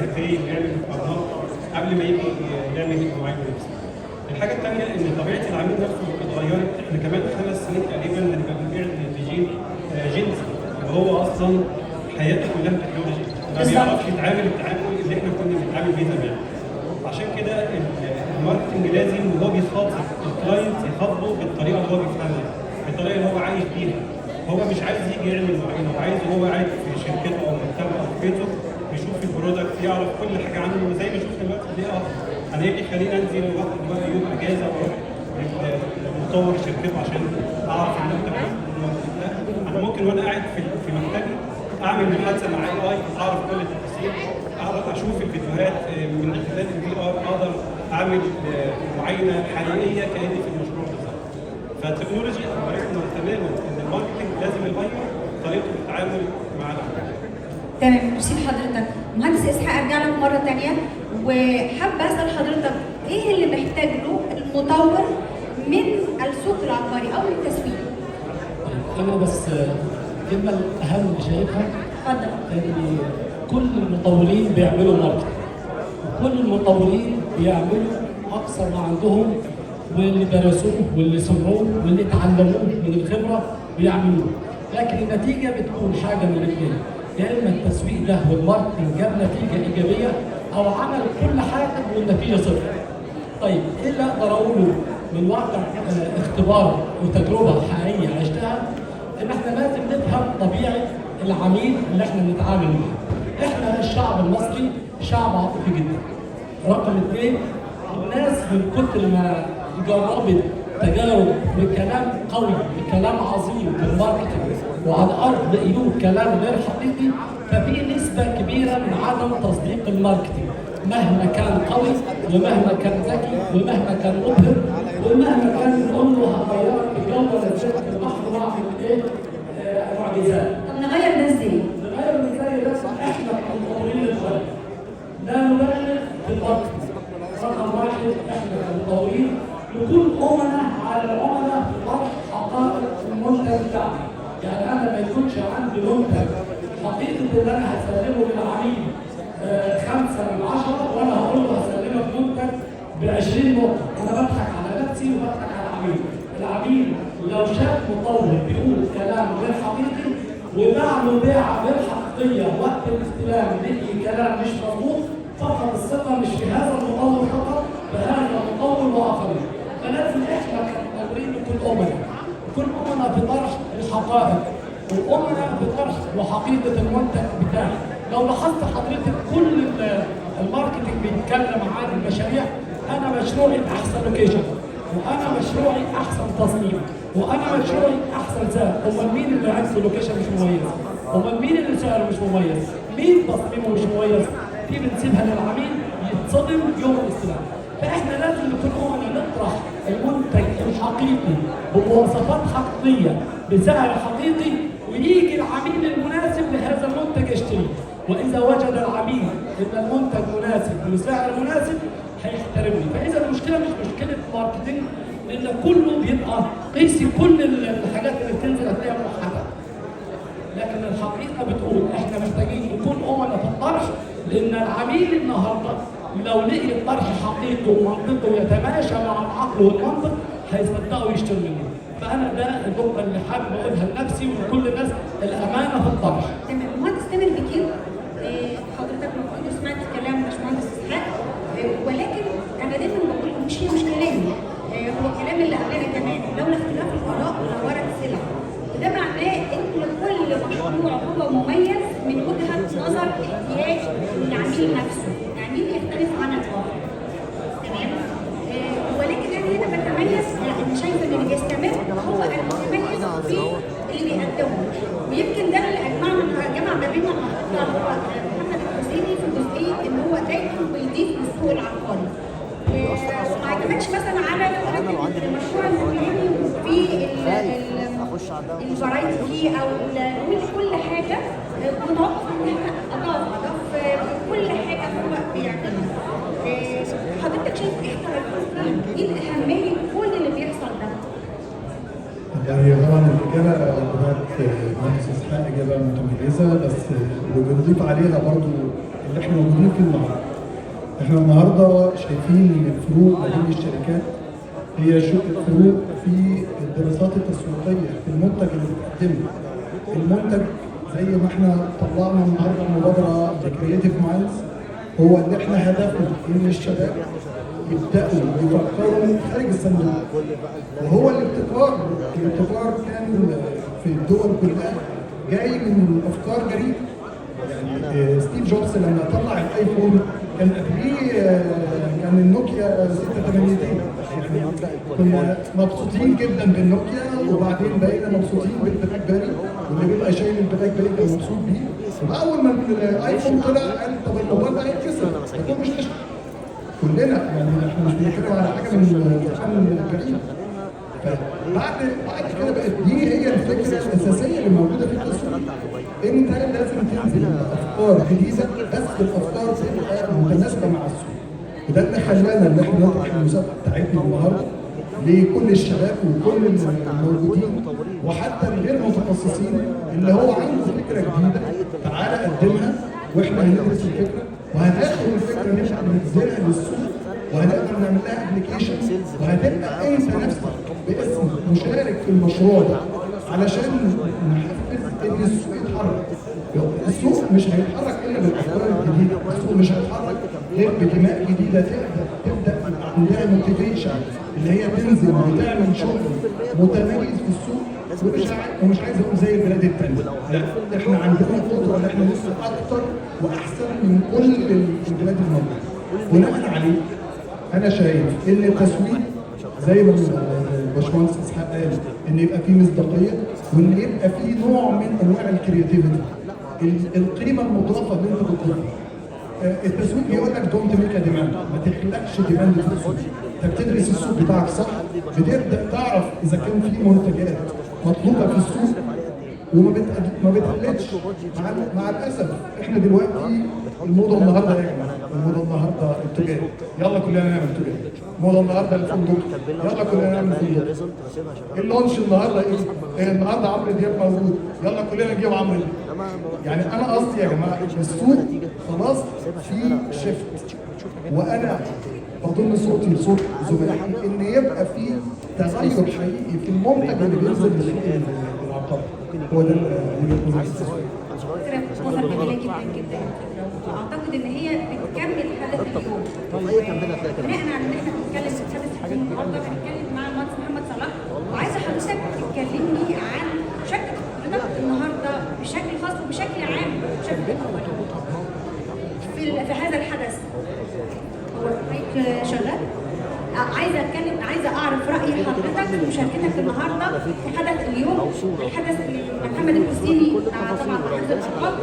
survey ويعمل مقارنات قبل ما يجي يعمل المعاينة نفسه. الحاجة الثانية ان طبيعة العميل نفسه اتغيرت. احنا كمان 5 سنين تقريبا هنبقى بنبيع لجيل Gen Z، اللي هو اصلا حياته كلها technology، ما بيعرفش يتعامل التعامل اللي احنا كنا بنتعامل بيه زمان. عشان كده ال marketing لازم وهو بيخاطب ال client يخاطبه بالطريقة اللي هو بيفهمها، بالطريقة اللي هو عايش بيها. هو مش عايز يجي يعمل معاينه، هو عايز وهو قاعد في شركته او مكتبه او في بيته يشوف ال product، يعرف كل حاجة عنه، زي ما شفنا دلوقتي في ال AR. انا ايه اللي يخليني انزل واخد بقى يوم اجازه واروح لمطور شركته عشان اعرف المنتج؟ لا، انا ممكن وانا قاعد في مكتبي اعمل محادثة مع AI، اعرف كل التفاصيل، اعرف اشوف الفيديوهات من خلال ال VR، اقدر اعمل معاينة حقيقية كاني في المشروع بالظبط. فال technology اجبرتنا تماما ان ال marketing لازم يغير طريقته في التعامل مع العميل. تمام، ميرسي لحضرتك. مهندس اسحاق، ارجع لك مرة تانية وحابة اسال حضرتك: ايه اللي محتاج له المطور من السوق العقاري او من التسويق؟ طيب، انا بس الكلمة الاهم اللي شايفها اتفضل. ان كل المطورين بيعملوا marketing، وكل المطورين بيعملوا اقصى ما عندهم، واللي درسوه واللي سمعوه واللي اتعلموه من الخبرة بيعملوه، لكن النتيجة بتكون حاجة من الاثنين: يا اما التسويق ده وال marketing جاب نتيجة ايجابيه، او عمل كل حاجة والنتيجة صفر. طيب، ايه اللي اقدر اقوله من واقع اختبار وتجربه حقيقية عشتها؟ ان احنا لازم نفهم طبيعة العميل اللي احنا بنتعامل معاه. احنا الشعب المصري شعب عاطفي جدا. رقم اثنين، الناس من كتر ما جربت تجارب بكلام قوي، بكلام عظيم في ال marketing، وعلى الارض لقيوه كلام غير حقيقي، ففي نسبه كبيرة من عدم تصديق ال marketing مهما كان قوي ومهما كان ذكي ومهما كان مبهر ومهما كان نقول له هغيرك في جو ونزلك البحر واعمل ايه معجزات. طب نغير ده ازاي؟ نغير ازاي؟ لازم احنا كمطورين نتغير، لا نبالغ في ال marketing. رقم واحد، احنا كمطورين نكون امناء على العملاء في طرح حقائق المنتج بتاعنا. يعني انا ما يكونش عندي منتج حقيقة اللي انا هسلمه للعميل 5 من 10، وانا هقول له هسلمك منتج ب 20 نقطه. انا بضحك على نفسي وبضحك على العميل. العميل لو شاف مطور بيقول كلام غير حقيقي وباع له بيعه غير حقيقيه، وقت الاستلام لقي كلام مش مظبوط، فقد الثقة مش في هذا المطور فقط، بهذا المطور واخرين. فلازم احنا كمطورين نكون امناء، نكون امناء في طرح الحقائق وامناء في طرح وحقيقة المنتج بتاعي. لو لاحظت حضرتك، كل ال marketing بيتكلم عن المشاريع: انا مشروعي احسن location، وانا مشروعي احسن تصميم، وانا مشروعي احسن سعر. امال مين اللي عنده location مش مميز؟ امال مين اللي سعره مش مميز؟ مين تصميمه مش مميز؟ دي بنسيبها للعميل يتصدم يوم الاستلام. فاحنا لازم نكون امنا، نطرح المنتج الحقيقي بمواصفات حقيقية بسعر حقيقي، ويجي العميل المناسب لهذا المنتج يشتريه. واذا وجد العميل ان المنتج مناسب وسعر مناسب هيحترمني. فاذا المشكلة مش مشكلة marketing، لان كله بيبقى قيسي، كل الحاجات اللي بتنزل هتلاقيها موحده، لكن الحقيقة بتقول احنا محتاجين نكون امنا في الطرح، لان العميل النهارده لو لقي الطرح حقيقي ومنطقي ويتماشى مع العقل والمنطق هيصدقوا ويشتروا منه. فانا ده النقطة اللي حابب اقولها لنفسي ولكل الناس: الامانة في الطرح. تمام. مهندس تامر بكير، حضرتك المفروض سمعت كلام باشمهندس اسحاق، ولكن انا دايما بقول مش كلامي، هو كلام اللي قبلنا كمان: لولا اختلاف الاراء لبارت السلع. وده معناه ان كل مشروع هو مميز من وجهه نظر احتياج العميل نفسه، العميل يختلف عن الاخر، تمام؟ ولكن انا هنا بتميز، يعني شايفه ان اللي بيستمر هو المتميز في اللي بيقدمه، ويمكن ده اللي اجمعنا، جمع ما بيننا النهارده، هو محمد الحسيني في جزئية ان هو دايما بيضيف للسوق العقاري وما اعتمدش مثلا على فكرة المشروع الفلاني وفي ال variety فيه او نقول كل حاجه، متوقف ان احنا اضاف كل حاجة هو بيعملها. حضرتك شايف ايه تركيزنا؟ ايه الاهمية كل اللي بيحصل ده؟ يعني طبعا الإجابة بتاعت مهندس إسحاق إجابة متميزة، بس وبنضيف عليها برضو اللي احنا موجودين فيه النهارده. احنا النهارده شايفين ان الفروق ما بين الشركات هي فروق في الدراسات التسويقية في المنتج اللي بتقدمه. المنتج زي ما احنا طلعنا النهارده مبادرة Creative Miles، هو اللي احنا هدفنا ان الشباب يبداوا يفكروا خارج الصندوق، وهو الابتكار كان في الدول كلها جاي من افكار جريئة. يعني ستيف جوبز لما طلع ال iPhone كان قبليه كان النوكيا 682، يعني كنا مبسوطين جدا بالنوكيا، وبعدين بقينا مبسوطين بال BlackBerry، واللي بيبقى شايل ال BlackBerry كان مبسوط بيه. واول ما ال iPhone طلع قال طب الموبايل ده هيتكسر، ده مش كلنا، يعني احنا مش بنتكلم على حاجة من زمن بعيد. فبعد كده بقت دي هي الفكرة الاساسية اللي موجودة في التسويق. انت لازم تنزل بافكار جديدة، بس الافكار تبقى متناسبة مع السوق. وده اللي خلانا ان احنا نطرح المسابقة بتاعتنا النهارده لكل الشباب وكل الموجودين وحتى الغير متخصصين، اللي هو عنده فكرة جديدة تعالى قدمها، واحنا هندرس الفكرة وهناخد الفكرة نبدا ننزلها للسوق، وهنقدر نعمل لها application، وهتبقى انت نفسك باسم مشارك في المشروع ده، علشان نحفز ان السوق يتحرك. السوق مش هيتحرك الا بالافكار الجديدة، السوق مش هيتحرك غير بدماء جديدة تبدا عندها motivation اللي هي تنزل وتعمل شغل متميز في السوق. ومش عايز اقول زي البلاد الثانية، لا، احنا عندنا قدره ان احنا نوصل اكتر واحسن من كل البلاد الموجودة. بناء عليه انا شايف ان التسويق زي ما الباشمهندس اسحاق قال، ان يبقى فيه مصداقية، وان يبقى فيه نوع من انواع ال creativity، القيمة المضافة اللي انت بتضيفها. التسويق بيقول لك don't make demand، ما تخلقش demand في السوق. انت بتدرس السوق بتاعك صح، بتبدا تعرف اذا كان في منتجات مطلوبه في السوق، وما بتقلدش. مع الاسف احنا دلوقتي الموضة النهارده ايه يا جماعة؟ الموضة النهارده التجاري، يلا كلنا نعمل تجاري. الموضة النهارده الفندق، يلا كلنا نعمل فندق. ال launch النهارده ايه؟ النهارده عمرو دياب موجود، يلا كلنا نجيب عمرو دياب. يعني انا قصدي يا جماعة السوق خلاص في shift، وانا بضم صوتي لصوت زملائي ان يبقى في تغير حقيقي في المنتج اللي بينزل للسوق العقاري. هو ده وجهه نظري. فكرة نظر جميلة جدا جدا، واعتقد ان هي بتكمل حدث اليوم. بناء على ان احنا بنتكلم في حدث اليوم النهارده، بنتكلم مع المهندس محمد صلاح، وعايزه حضرتك تكلمني عن شركة حضرتك النهارده بشكل خاص وبشكل عام شركة في هذا الحدث. هو المايك شغال؟ عايزه اتكلم، عايزه اعرف راي حضرتك في مشاركتك النهارده في حدث اليوم، الحدث اللي محمد الحسيني طبعا مع حفظ الالقاب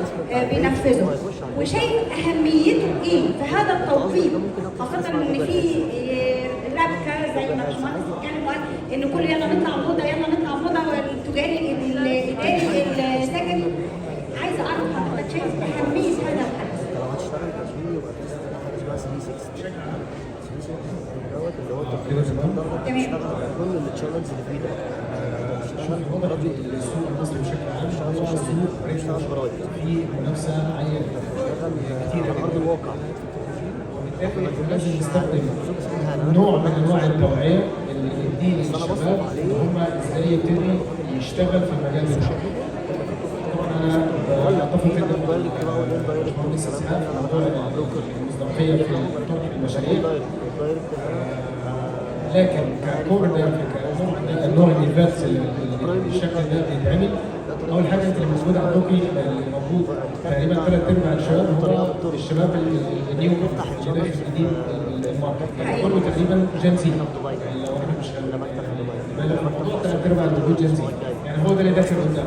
بينفذه، وشايف اهميته ايه في هذا التوقيت، خاصة ان في ربكه زي ما الباشمهندس اتكلم وقال ان كل يلا نطلع موضة، يلا نطلع موضة، التجاري الاداري السكني. عايزه اعرف حضرتك شايف اهمية هذا الحدث. لو هتشتغل تصوير يبقى بتستخدم حاجة اسمها 360 دوت اللي هو كده تمام؟ تمام. كل ال channels اللي في ايدك. شوف، واضح السوق المصري بشكل عام هو سوق بتشتغل جرايد، فيه منافسه عالية كتير على ارض جدا، الواقع. وبالتالي احنا لازم نستخدم نوع من انواع التوعية اللي نديه للشباب ان هم ازاي يبتدي يشتغل في المجال بتاعه. طبعا انا اتفق جدا مع الباشمهندس اسحاق في موضوع المصداقية في طرح المشاريع، لكن ك core ده كنوع ده نوع ال events اللي بالشكل ده بيتعمل، اول حاجة انت اللي موجود عندكم، اللي موجود تقريبا ثلاث ارباع الشباب هو الشباب ال new اللي داخل جديد ال market، يعني كله تقريبا Gen Z. يعني لو احنا مش هنبالغ في الموضوع، ثلاث ارباع اللي موجود Gen Z، يعني هو ده اللي داخل قدام.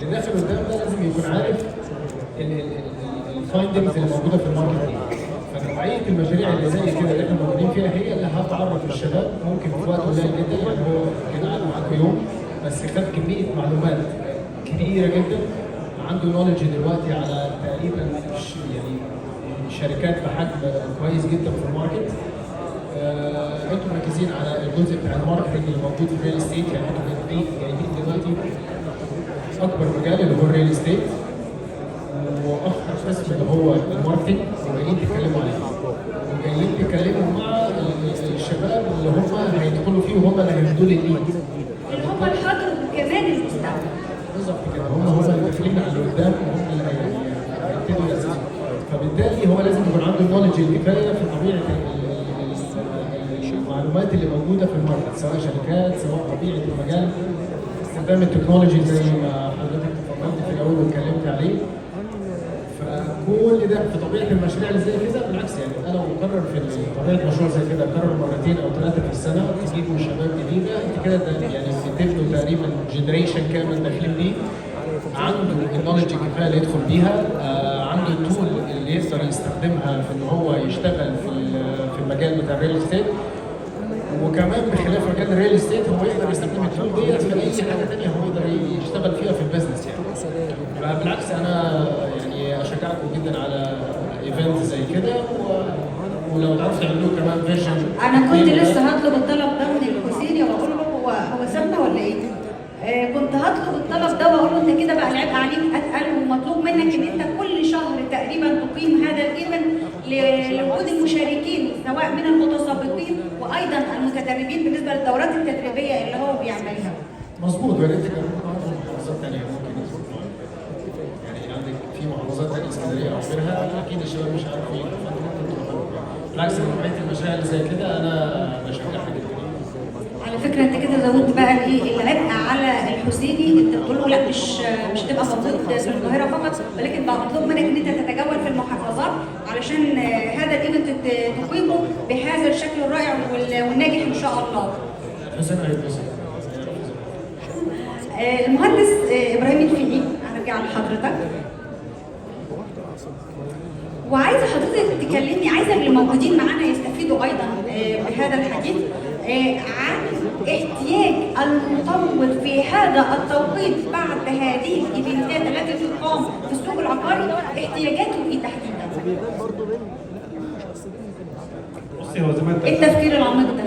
اللي داخل قدام ده لازم يكون عارف ال findings اللي موجودة في ال market دي. فنوعيه المشاريع اللي زي كده اللي احنا موجودين فيها هي اللي هتعرف الشباب ممكن في وقت قليل جدا. يعني هو كان قاعد معاكم يوم بس خد كمية معلومات كبيرة جدا، عنده knowledge دلوقتي على تقريبا يعني شركات بحجم كويس جدا في ال market. انتم مركزين على الجزء بتاع ال marketing اللي موجود في ال real estate، يعني انتم جايبين دلوقتي اكبر مجال اللي هو ال real estate، واخطر القسم اللي هو ال marketing وجايين تتكلموا عليه، وجايين تتكلموا مع الشباب اللي هم هيدخلوا فيه وهم اللي هيدوا لي ال lead اللي هم الحاضر وكمان المستقبل. بالظبط كده، هم اللي داخلين على اللي قدام وهم اللي هيبتدوا يأسسوا، فبالتالي هو لازم يكون عنده ال knowledge الكفاية في طبيعة المعلومات اللي موجودة في ال market، سواء شركات، سواء طبيعة المجال، استخدام ال technology زي ما حضرتك تفضلت في الاول واتكلمت عليه. فكل ده في طبيعة المشاريع اللي زي كده. بالعكس يعني انا لو مقرر في طبيعة مشروع زي كده اكرر مرتين او ثلاثة في السنة، تجيبوا شباب جديدة، انت كده يعني بتبنوا تقريبا generation كامل داخلين بيه، عنده ال knowledge الكفاية اللي يدخل بيها، عنده ال tool اللي يقدر يستخدمها في ان هو يشتغل في المجال بتاع ال real estate، وكمان بخلاف مجال ال real estate هو يقدر يستخدم ال tool ديت في اي حاجة ثانية هو يقدر يشتغل فيها في ال business يعني. بالعكس انا يعني اشجعكم جدا على event زي كده، ولو تعرفوا تعملوه كمان version. انا كنت لسه هطلب الطلب ده من الحسيني واقول له هو سابنا ولا ايه؟ كنت هطلب الطلب ده واقول له انت كده بقى العبء عليك اتقل، ومطلوب منك ان انت كل شهر تقريبا تقيم هذا ال event لوجود المشاركين سواء من المتسابقين وايضا المتدربين بالنسبة للدورات التدريبية اللي هو بيعملها. مظبوط، ويا ريت كمان محافظات ثانية ممكن يظبطوا، يعني عندك في محافظات ثانية اسكندرية او غيرها اكيد الشباب مش عارفين، فانتوا ممكن تروحوا. بالعكس نوعية المشاريع اللي زي كده انا بشجعها جدا. على فكرة انت كده زودت بقى الايه العبء على الحسيني، انت بتقول له لا مش تبقى موجود في القاهرة فقط، ولكن بقى مطلوب منك ان انت تتجول في المحافظات علشان هذا ال event تقيمه بهذا الشكل الرائع والناجح ان شاء الله. الحسين هيتبسط. المهندس ابراهيم الفقي، هرجع لحضرتك وعايزه حضرتك تكلمني، عايزه اللي موجودين معانا يستفيدوا ايضا بهذا الحديث عن احتياج المطور في هذا التوقيت بعد هذه ال event ات التي تقام في السوق العقاري، احتياجاته ايه تحديدا؟ بصي هو زي ما انت ايه التفكير العميق ده؟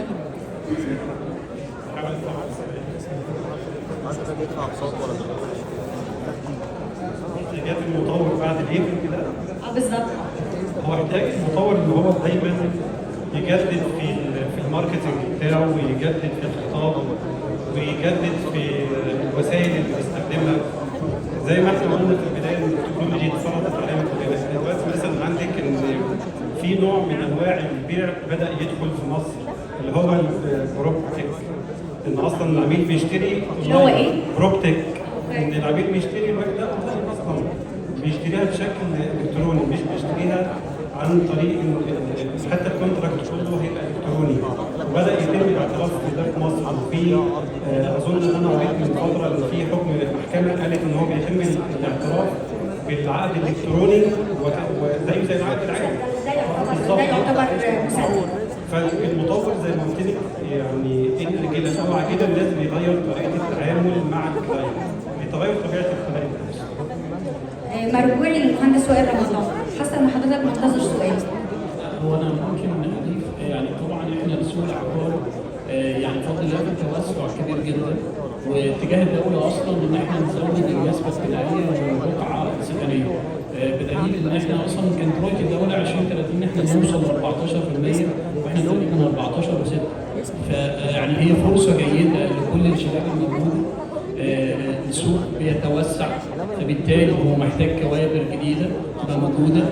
احتياجات المطور بعد ال event ده؟ بالظبط. هو احتياج المطور ان هو دايما يجدد في ال marketing بتاعه، ويجدد في الخطاب، ويجدد في الوسائل اللي بيستخدمها. زي ما احنا قلنا في البداية ان ال technology اتفرضت علينا كلنا. دلوقتي مثلا عندك ان في نوع من انواع البيع بدا يدخل في مصر اللي هو ال proptech، ان اصلا العميل بيشتري اللي هو ايه؟ proptech، ان العميل بيشتري الوحدة اونلاين اصلا، بيشتريها بشكل الكتروني، مش بيشتريها عن طريق حتى ال contract كله هيبقى الكتروني. وبدا يتم الاعتراف بده في مصر، وفي اظن ان انا قريت من فترة ان في حكم المحكمة قالت ان هو بيتم الاعتراف بالعقد الالكتروني وزيه زي العقد العادي. ده يعتبر مساعد. فالمطور زي ما قلت لك يعني ان اجلا او عاجلا لازم يغير طريقه التعامل مع ال client، يتغير طبيعة ال client. مرجوعي للمهندس وائل رمضان، حاسه ان حضرتك منتظر سؤال. هو انا ممكن اضيف يعني طبعا احنا السوق العقاري يعني بفضل الله في توسع كبير جدا، واتجاه الدولة اصلا ان احنا نزود النسبة السكنية والرقعه السكنية، بدليل ان احنا اصلا كانت رؤية الدولة 2030 ان احنا نوصل ل 14%، واحنا تقريبا 14.6. فيعني هي فرصة جيدة لكل الشباب الموجود. السوق بيتوسع، فبالتالي هو محتاج كوادر جديدة تبقى موجودة.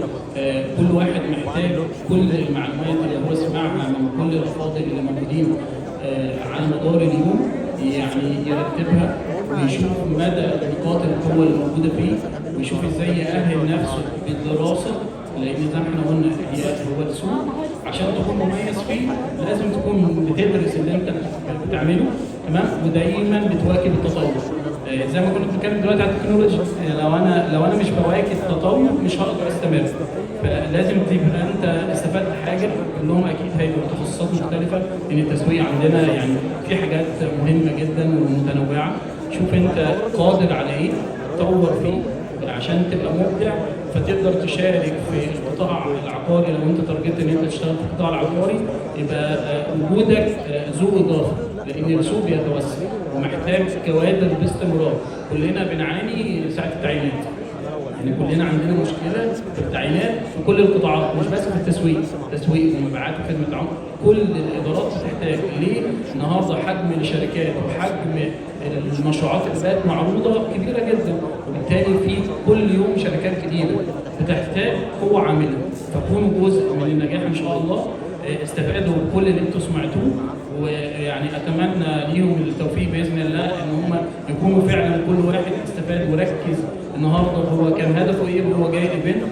كل واحد محتاج كل المعلومات اللي هو سمعها من كل الافاضل اللي موجودين على مدار اليوم، يعني يرتبها ويشوف مدى نقاط القوة اللي موجودة فيه، ويشوف ازاي يأهل نفسه بالدراسة، لان زي ما احنا قلنا هو السوق عشان تكون مميز فيه لازم تكون بتدرس اللي انت بتعمله، تمام، ودايما بتواكب التطور. زي ما كنا بنتكلم دلوقتي على التكنولوجيا، لو انا مش بواكب التطور مش هقدر استمر. فلازم تبقى انت استفدت حاجة، كلهم اكيد هيبقوا تخصصات مختلفة، لان التسويق عندنا يعني في حاجات مهمة جدا ومتنوعة. شوف انت قادر على ايه، طور فيه عشان تبقى مبدع، فتقدر تشارك في القطاع العقاري. لو انت target ان انت تشتغل في القطاع العقاري يبقى وجودك ذو اضافه، لان السوق بيتوسع ومحتاج كوادر باستمرار. كلنا بنعاني ساعة التعيينات. يعني كلنا عندنا مشكلة في التعيينات في كل القطاعات، مش بس في التسويق، تسويق ومبيعات وخدمه عملاء، كل الادارات بتحتاج. ليه؟ النهارده حجم الشركات وحجم المشروعات اللي بقت معروضة كبيرة جدا، وبالتالي في كل يوم شركات جديدة بتحتاج قوة عامله، فكونوا جزء من النجاح ان شاء الله. استفادوا كل اللي انتم سمعتوه، ويعني اتمنى ليهم التوفيق باذن الله، ان هم يكونوا فعلا كل واحد استفاد وركز النهارده هو كان هدفه ايه وهو جاي ال event،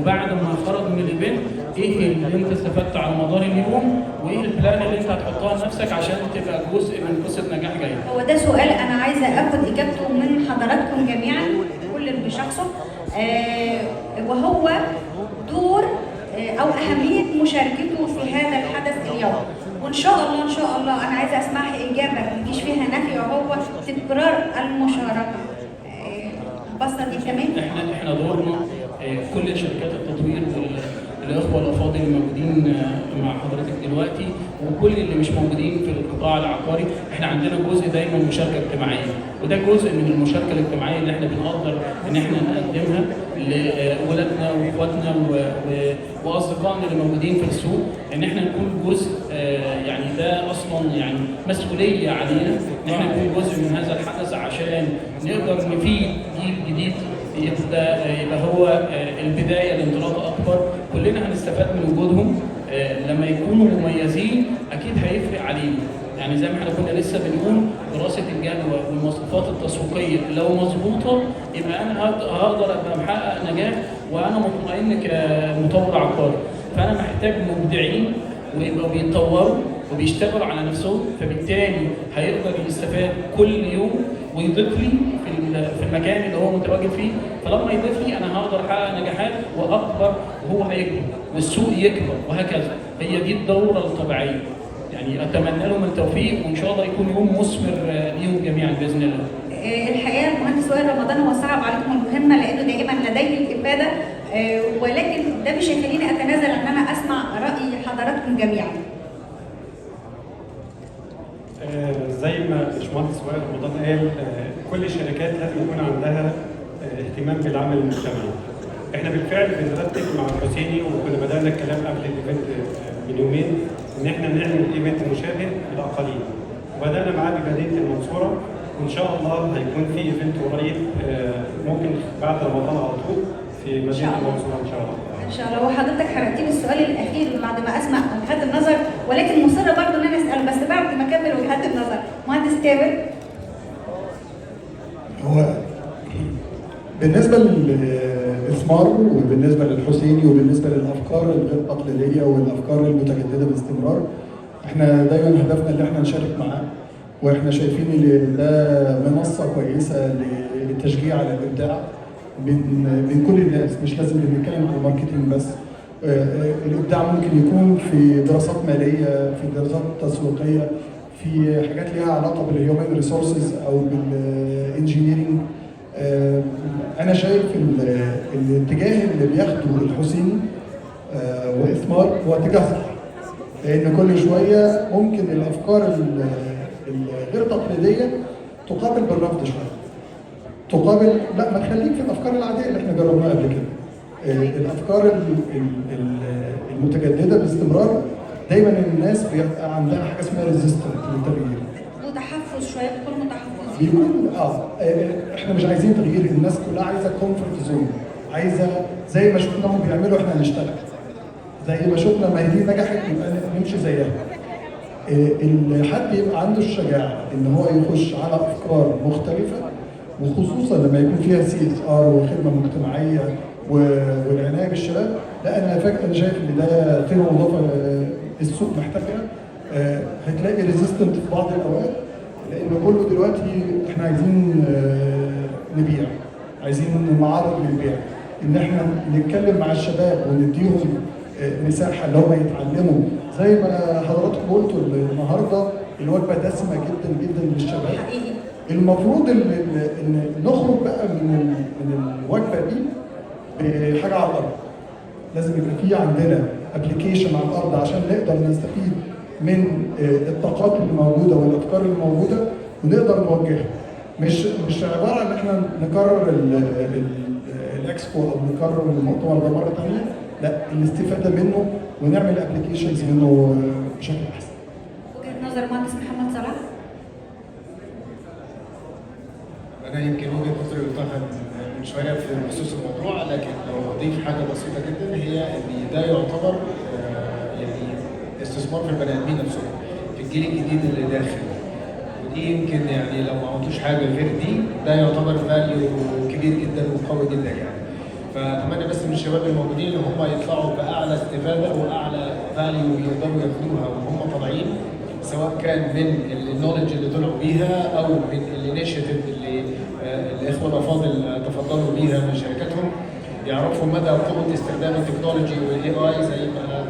وبعد ما خرج من ال event ايه اللي انت استفدت على مدار اليوم، وايه ال plan اللي انت هتحطها لنفسك عشان تبقى جزء من قصة نجاح جاية. هو ده سؤال انا عايزه اخد اجابته من حضراتكم جميعا، كل بشخصه، وهو دور او اهمية مشاركته في هذا الحدث اليوم. وان شاء الله ان شاء الله انا عايزه اسمعها اجابه ما يجيش فيها نفي، وهو تكرار المشاركة. البسطه دي تمام. احنا دورنا كل شركات التطوير والاخوة الافاضل الموجودين مع حضرتك دلوقتي، وكل اللي مش موجودين في القطاع العقاري، احنا عندنا جزء دايما مشاركة اجتماعية، وده جزء من المشاركة الاجتماعية اللي احنا بنقدر ان احنا نقدمها لاولادنا واخواتنا واصدقائنا اللي موجودين في السوق، ان احنا نكون جزء، يعني ده اصلا يعني مسؤولية علينا ان احنا نكون جزء من هذا الحدث عشان نقدر نفيد جيل جديد يبقى هو البداية لانطلاقه اكبر. كلنا هنستفاد من وجودهم، لما يكونوا مميزين اكيد هيفرق علينا. يعني زي ما احنا كنا لسه بنقول، دراسة الجدوى والمواصفات التسويقية لو مظبوطة يبقى انا هقدر ابقى محقق نجاح وانا مطمئن كمطور عقاري. فانا محتاج مبدعين ويبقوا بيتطوروا وبيشتغلوا على نفسهم، فبالتالي هيقدر يستفاد كل يوم ويضيف لي في المكان اللي هو متواجد فيه. فلما يضيف لي انا هقدر احقق نجاحات واكبر، وهو هيكبر والسوق يكبر وهكذا. هي دي الدورة الطبيعية. يعني اتمنى لهم التوفيق، وان شاء الله يكون يوم مثمر ليهم جميعا باذن الله. الحقيقة المهندس وائل رمضان هو صعب عليكم المهمة لانه دائما لديه الافادة، ولكن ده مش هيخليني اتنازل ان انا اسمع راي حضراتكم جميعا. زي ما باشمهندس وائل رمضان قال، كل الشركات لازم يكون عندها اهتمام بالعمل المجتمعي. احنا بالفعل بنرتب مع الحسيني، وكنا بدانا الكلام قبل ال event من يومين ان احنا نعمل event مشابه للاقاليم، وبدانا معاه بمدينة المنصورة، وان شاء الله هيكون في event قريب، ممكن بعد رمضان على طول في مدينة المنصورة ان شاء الله. ان شاء الله. وحضرتك حرقتني السؤال الاخير بعد ما اسمع وجهات النظر، ولكن مصرة برضه ان انا اسال بس بعد ما اكمل وجهات النظر. مهندس كامل. هو بالنسبة للاثمار وبالنسبة للحسيني وبالنسبة للافكار الغير تقليدية والافكار المتجددة باستمرار، احنا دايما هدفنا ان احنا نشارك معاه، واحنا شايفين ان ده منصة كويسة للتشجيع على الابداع من كل الناس، مش لازم بنتكلم عن ال marketing بس. الابداع ممكن يكون في دراسات ماليه، في دراسات تسويقية، في حاجات ليها علاقة بال human resources او بال engineering. انا شايف الاتجاه اللي بياخده الحسيني واثمار هو اتجاه صح، لان كل شوية ممكن الافكار الغير تقليدية تقابل بالرفض شوية، تقابل لا ما تخليك في الافكار العادية اللي احنا جربناها قبل كده. الافكار المتجددة باستمرار دايما الناس بيبقى عندها حاجة اسمها resistant للتغيير، متحفظ شوية، بيكون متحفظ، بيكون احنا مش عايزين تغيير، الناس كلها عايزه comfort zone، عايزه زي ما شفناهم بيعملوا احنا هنشتغل، زي ما شفنا ما هي دي نجحت يبقى نمشي زيها. الحد يبقى عنده الشجاعة ان هو يخش على افكار مختلفة، وخصوصا لما يكون فيها CSR وخدمه مجتمعية والعناية بالشباب. لا انا فاكر انا شايف ان ده قيمة مضافة السوق محتاجها. هتلاقي resistant في بعض الاوقات، لان كله دلوقتي احنا عايزين نبيع، عايزين معارض للبيع، ان احنا نتكلم مع الشباب ونديهم مساحة اللي هم يتعلموا. زي ما حضراتكم قلتوا النهارده الوجبة دسمة جدا جدا للشباب. المفروض ان نخرج بقى من الوجبة دي بحاجة على الارض. لازم يبقى في عندنا application على الارض عشان نقدر نستفيد من الطاقات اللي موجودة والافكار اللي موجودة ونقدر نوجهها. مش عبارة ان احنا نكرر الاكسبو او نكرر المؤتمر ده مرة ثانية، لا، الاستفادة منه ونعمل applications منه بشكل احسن. وجهه نظر مهندس محمد صلاح. انا يمكن وجهه نظري قلتها من شوية في خصوص الموضوع، لكن لو اضيف حاجة بسيطة جدا، هي ان ده يعتبر يعني استثمار في البني ادمين نفسهم، في الجيل الجديد اللي داخل، ودي يمكن يعني لو ما عملتوش حاجة غير دي، ده يعتبر value كبير جدا وقوي جدا يعني. فاتمنى بس من الشباب الموجودين ان هم يطلعوا باعلى استفاده واعلى value يقدروا ياخدوها وهم طالعين، سواء كان من ال knowledge اللي طلعوا بيها او من ال initiative اللي الاخوة الافاضل تفضلوا بيها من شركاتهم، يعرفوا مدى قوة استخدام ال technology وال AI زي ما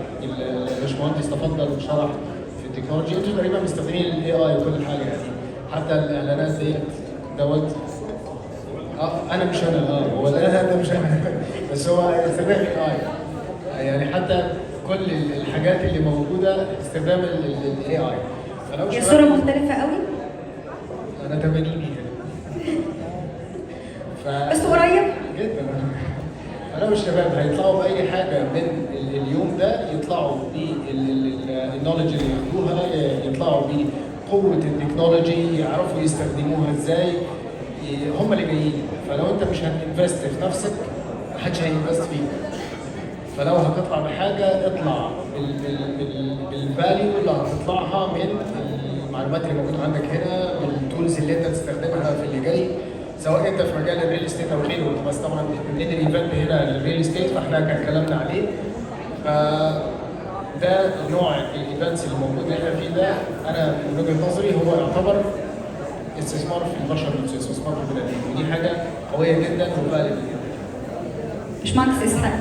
الباشمهندس تفضل وشرح في ال technology. انتوا تقريبا مستخدمين ال AI كل حاجة يعني، حتى الاعلانات ديت دوت. انا مش انا، هو ده مش انا، بس هو استخدام ال AI يعني، حتى كل الحاجات اللي موجودة استخدام ال AI. فلو هي صوره مختلفة قوي. انا 80 يعني. بس قريب جدا. فلو الشباب هيطلعوا باي حاجة من اليوم ده، يطلعوا بال knowledge اللي ياخدوها، يطلعوا بقوة ال technology، يعرفوا يستخدموها ازاي، هم اللي جايين. فلو انت مش هت invest في نفسك، محدش هي invest فيك. فلو هتطلع بحاجه، اطلع بال value اللي هتطلعها من المعلومات اللي موجودة عندك هنا، بال tools اللي انت تستخدمها في اللي جاي، سواء انت في مجال ال real estate او غيره. بس طبعا من ال event هنا لل real estate، فاحنا كان كلامنا عليه. ف ده نوع ال events اللي موجود اللي احنا فيه ده، انا من وجهه نظري هو يعتبر استثمار في البشر نفسه، استثمار في البني ادمين، ودي حاجة قوية جدا و valuable جدا. باشمهندس اسحاق.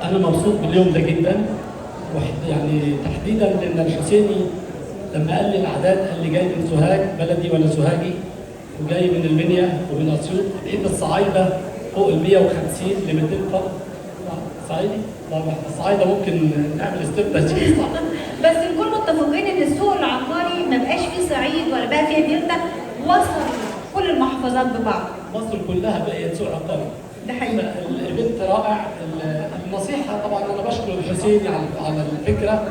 انا مبسوط باليوم ده جدا، يعني تحديدا لان الحسيني لما قال لي الاعداد قال لي جاي من سوهاج بلدي وانا سوهاجي، وجاي من المنيا ومن اسيوط، لقيت الصعايده فوق ال 150 ل 200 فرد. صعيدي؟ طب احنا الصعايده ممكن نعمل استفتاء. بس نكون متفقين ان السوق العقاري ما بقاش فيه صعيد ولا بقى فيه دلتا، وصل كل المحافظات ببعض. مصر كلها بقت سوق عقاري. ده حقيقي. ال event رائع. النصيحة طبعا انا بشكر الحسيني على الفكره،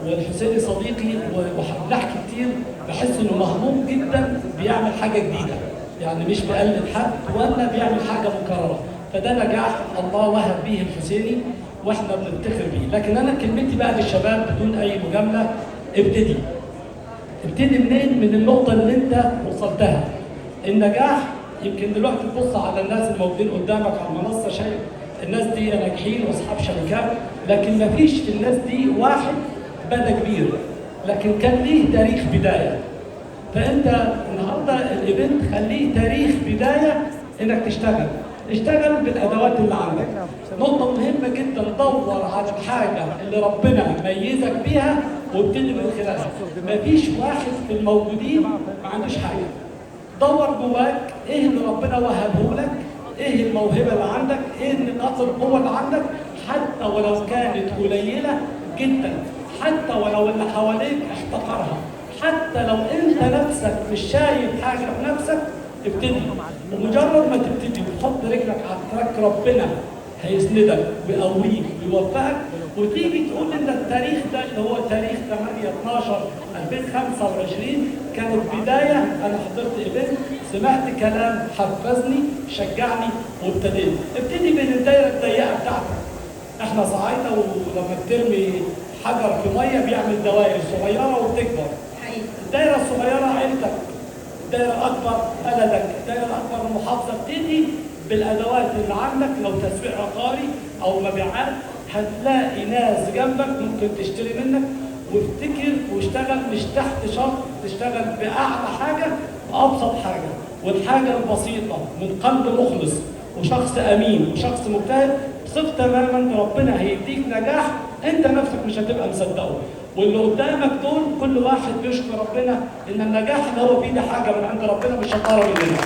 والحسيني صديقي وبنحكي كتير، بحس انه مهموم جدا بيعمل حاجة جديدة، يعني مش بيقلد حد ولا بيعمل حاجة مكررة، فده نجاح الله وهب به الحسيني واحنا بنفتخر بيه. لكن انا كلمتي بقى للشباب بدون اي مجاملة، ابتدي. ابتدي منين؟ من النقطة اللي انت وصلتها. النجاح يمكن دلوقتي تبص على الناس الموجودين قدامك على المنصة، شايف الناس دي ناجحين واصحاب شركات، لكن ما فيش في الناس دي واحد بدا كبير، لكن كان ليه تاريخ بداية. فانت النهارده ال event خليه تاريخ بداية انك تشتغل، اشتغل بالادوات اللي عندك. نقطة مهمة جدا، دور على الحاجة اللي ربنا ميزك بيها وابتدي من خلالها. مفيش واحد في الموجودين ما عندوش حاجة. دور جواك ايه اللي ربنا وهبه لك، ايه الموهبة اللي عندك، ايه نقاط القوة اللي عندك، حتى ولو كانت قليله جدا، حتى ولو اللي حواليك احتقرها، حتى لو انت نفسك مش شايف حاجة في نفسك، ابتدي. ومجرد ما تبتدي وتحط رجلك على ال track، ربنا هيسندك ويقويك ويوفقك، وتيجي تقول ان التاريخ ده اللي هو تاريخ 8/12/2025 كانت بداية، انا حضرت event، سمعت كلام حفزني شجعني وابتديت. ابتدي من الدايرة الضيقه بتاعتك. احنا صعايده، ولما بترمي حجر في مية بيعمل دوائر صغيرة وبتكبر. الدايرة الصغيرة عيلتك، الدايرة الاكبر بلدك، الدايرة الاكبر المحافظة. ابتدي بالادوات اللي عندك، لو تسويق عقاري او مبيعات هتلاقي ناس جنبك ممكن تشتري منك. وافتكر واشتغل، مش تحت شرط تشتغل باعلى حاجة، بابسط حاجة، والحاجة البسيطة من قلب مخلص وشخص امين وشخص مجتهد، ثق تماما ربنا هيديك نجاح انت نفسك مش هتبقى مصدقه. واللي قدامك دول كل واحد بيشكر ربنا ان النجاح اللي هو فيه ده حاجة من عند ربنا، مش شطارة مننا.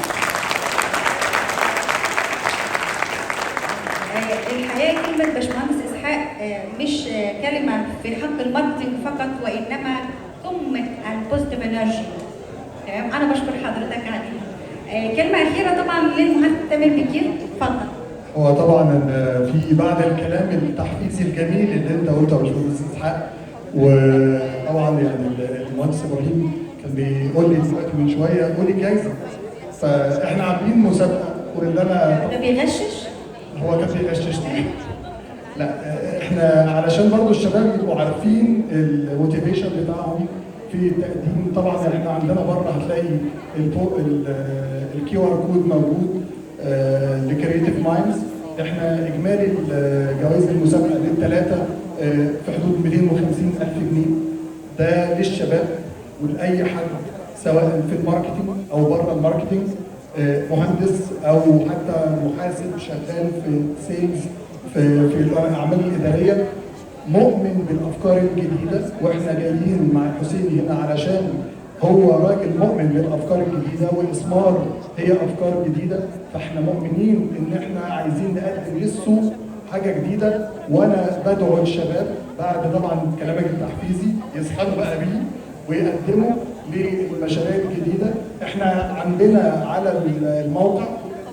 الحقيقة كلمة باشمهندس اسحاق مش كلمة في حق ال marketing فقط، وانما قمة ال positive energy. تمام، انا بشكر حضرتك عليها. كلمة اخيرة طبعا للمهندس تامر بكير، اتفضل. هو طبعا في بعد الكلام التحفيزي الجميل اللي انت قلته يا باشمهندس اسحاق، وطبعا يعني المهندس ابراهيم كان بيقول لي دلوقتي من شوية قولي الجايزة، فاحنا عاملين مسابقة واللي انا ده بيغشش؟ هو كان بيغششني. لا احنا علشان برضو الشباب يبقوا عارفين ال motivation بتاعهم في التقديم. طبعا احنا عندنا بره هتلاقي ال QR code موجود ل Creative Minds. احنا اجمالي جوائز المسابقة للثلاثه في حدود 250 الف جنيه، ده للشباب ولاي حد سواء في ال marketing او بره ال marketing، مهندس او حتى محاسب شغال في sales في الاعمال الادارية، مؤمن بالافكار الجديدة. واحنا جايين مع الحسيني هنا علشان هو راجل مؤمن بالافكار الجديدة، والاسمار هي افكار جديدة، فاحنا مؤمنين ان احنا عايزين نقدم للسوق حاجة جديدة. وانا بدعو الشباب بعد طبعا كلامك التحفيزي يسحبوا بقى بيه ويقدموا للمشاريع الجديدة. احنا عندنا على الموقع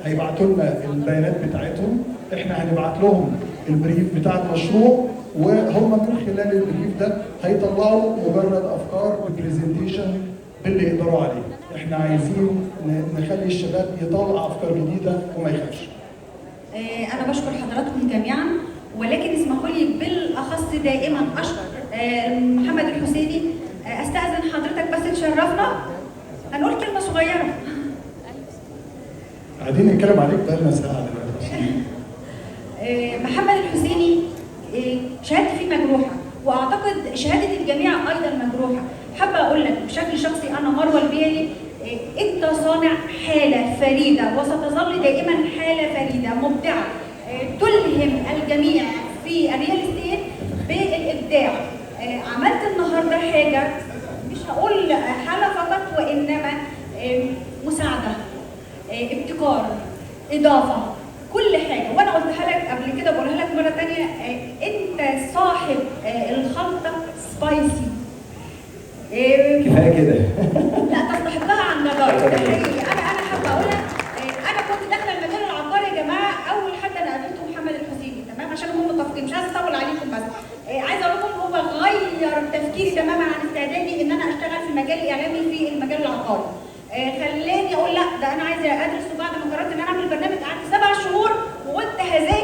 هيبعتوا لنا البيانات بتاعتهم، احنا هنبعت لهم ال brief بتاع المشروع، وهم من خلال ال brief ده هيطلعوا مجرد افكار و presentation باللي يقدروا عليه. احنا عايزين نخلي الشباب يطلع افكار جديدة وما يخافش. انا بشكر حضراتكم جميعا، ولكن اسمحوا لي بالاخص دائما اشكر محمد الحسيني. استاذن حضرتك بس تشرفنا، هنقول كلمة صغيرة. قاعدين نتكلم عليك بقالنا ساعة دلوقتي. محمد الحسيني شهادتي فيه مجروحة، واعتقد شهادة الجميع ايضا مجروحة. حابة اقول لك بشكل شخصي، انا مروه البيلي، انت صانع حاله فريدة وستظل دائما حاله فريدة مبدعة تلهم الجميع في ال real estate بالابداع. عملت النهارده حاجة مش هقول حاله فقط، وانما مساعدة، ابتكار، اضافه، كل حاجة. وانا قلتها لك قبل كده بقولها لك مرة ثانية، انت صاحب الخلطة spicy. كفاية كده. لا تستحقها عن جدارة، ده حقيقي. انا حابة اقولها، انا كنت داخله المجال العقاري يا جماعة، اول حد انا قابلته محمد الحسيني، تمام، عشان هم متفقين، مش عايزه اطول عليكم، بس عايزه اقول لكم هو غير تفكيري تماما عن استعدادي ان انا اشتغل في المجال الاعلامي في المجال العقاري. خلاني اقول لا ده انا عايزه ادرس، وبعد ما قررت ان انا اعمل برنامج قعدت 7 شهور وقلت هذاكر.